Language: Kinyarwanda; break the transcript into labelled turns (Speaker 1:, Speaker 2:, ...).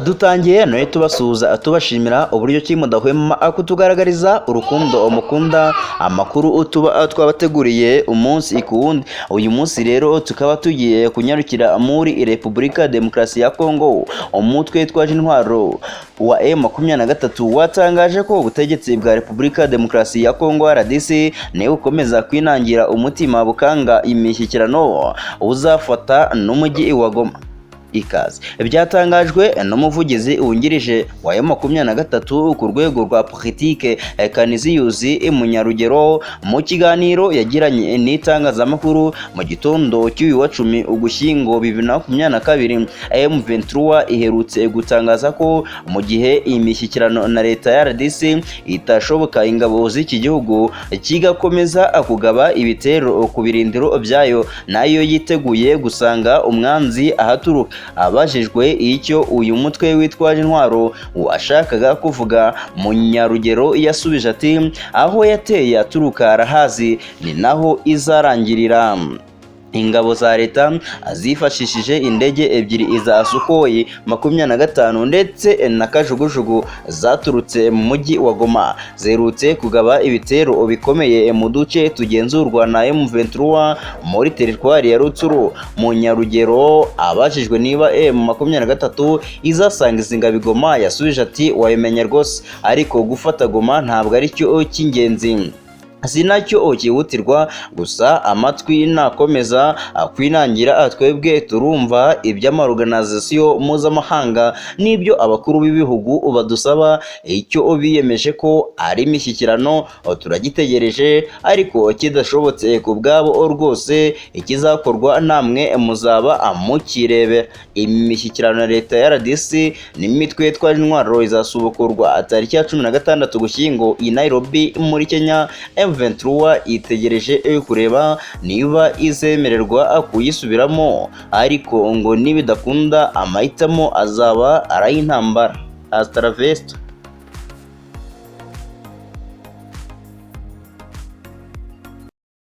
Speaker 1: Dutangiye nawe tubasuhuza, tubashimira uburyo ki mudahwema kutugaragariza urukundo mukunda amakuru tuba twabateguriye umunsi ku wundi. Uyu munsi rero tukaba tugiye kunyarukira muri Repubulika Demokarasi ya Kongo. Umutwe twaje intwaro wa M23 watangaje ko ubutegetsi bwa Repubulika Demokarasi ya Kongo RDC niwe ukomeza kwinangira umutima bukanga imishyikirano uzafata n'umujyi wa Goma. Ikaze byatangajwe n'umuvugizi wungirije wa M23 ku rwego rwa politike, Canisius Munyarugero, mu kiganiro yagiranye n'itangazamakuru mu gitondo cy'uyu wa 10 Ugushyingo 2022. M23 iherutse gutangaza ko mu gihe imishyikirano na leta ya RDC itashoboka, ingabo z'iki gihugu kigakomeza kugaba ibitero ku birindiro byayo, nayo yiteguye gusanga umwanzi ahaturuka. Abajijwe icyo uyu mutwe witwaje intwaro washakaga kuvuga, Munyarugero yasubije ati: "Aho yateye aturuka arahazi, ni naho izarangirira." Ingabo za leta zifashishije indege ebyiri za Sukhoi 25 ndetse na kajugujugu zaturutse mu mujyi wa Goma ziherutse kugaba ibitero bikomeye mu duce tugenzurwa na M23 muri teritwari ya Rutshuru. Munyarugero abajijwe niba M23 izasanga izi ngabo i Goma, yasubije ati: "Wabimenya rwose, ariko gufata Goma ntabwo ari cyo cy'ingenzi, si nacyo cyihutirwa. Gusa amatwi nakomeza kwinangira, twebwe turumva iby'amaorganisation mpuzamahanga n'ibyo abakuru b'ibihugu badusaba. Icyo biyemeje ko ari imishyikirano turagitegereje, ariko kidashobotse ku bwabo rwose, ikizakorwa namwe muzaba mukirebera." Imishyikirano ya leta ya RDC n'imitwe yitwaje intwaro izasubukurwa tariki ya 16 Ugushyingo i Nairobi muri Kenya. M23 itegereje kureba niba izemererwa kuyisubiramo, ariko ngo nibidakunda amahitamo azaba ari ay'intambara. Hasta la vista.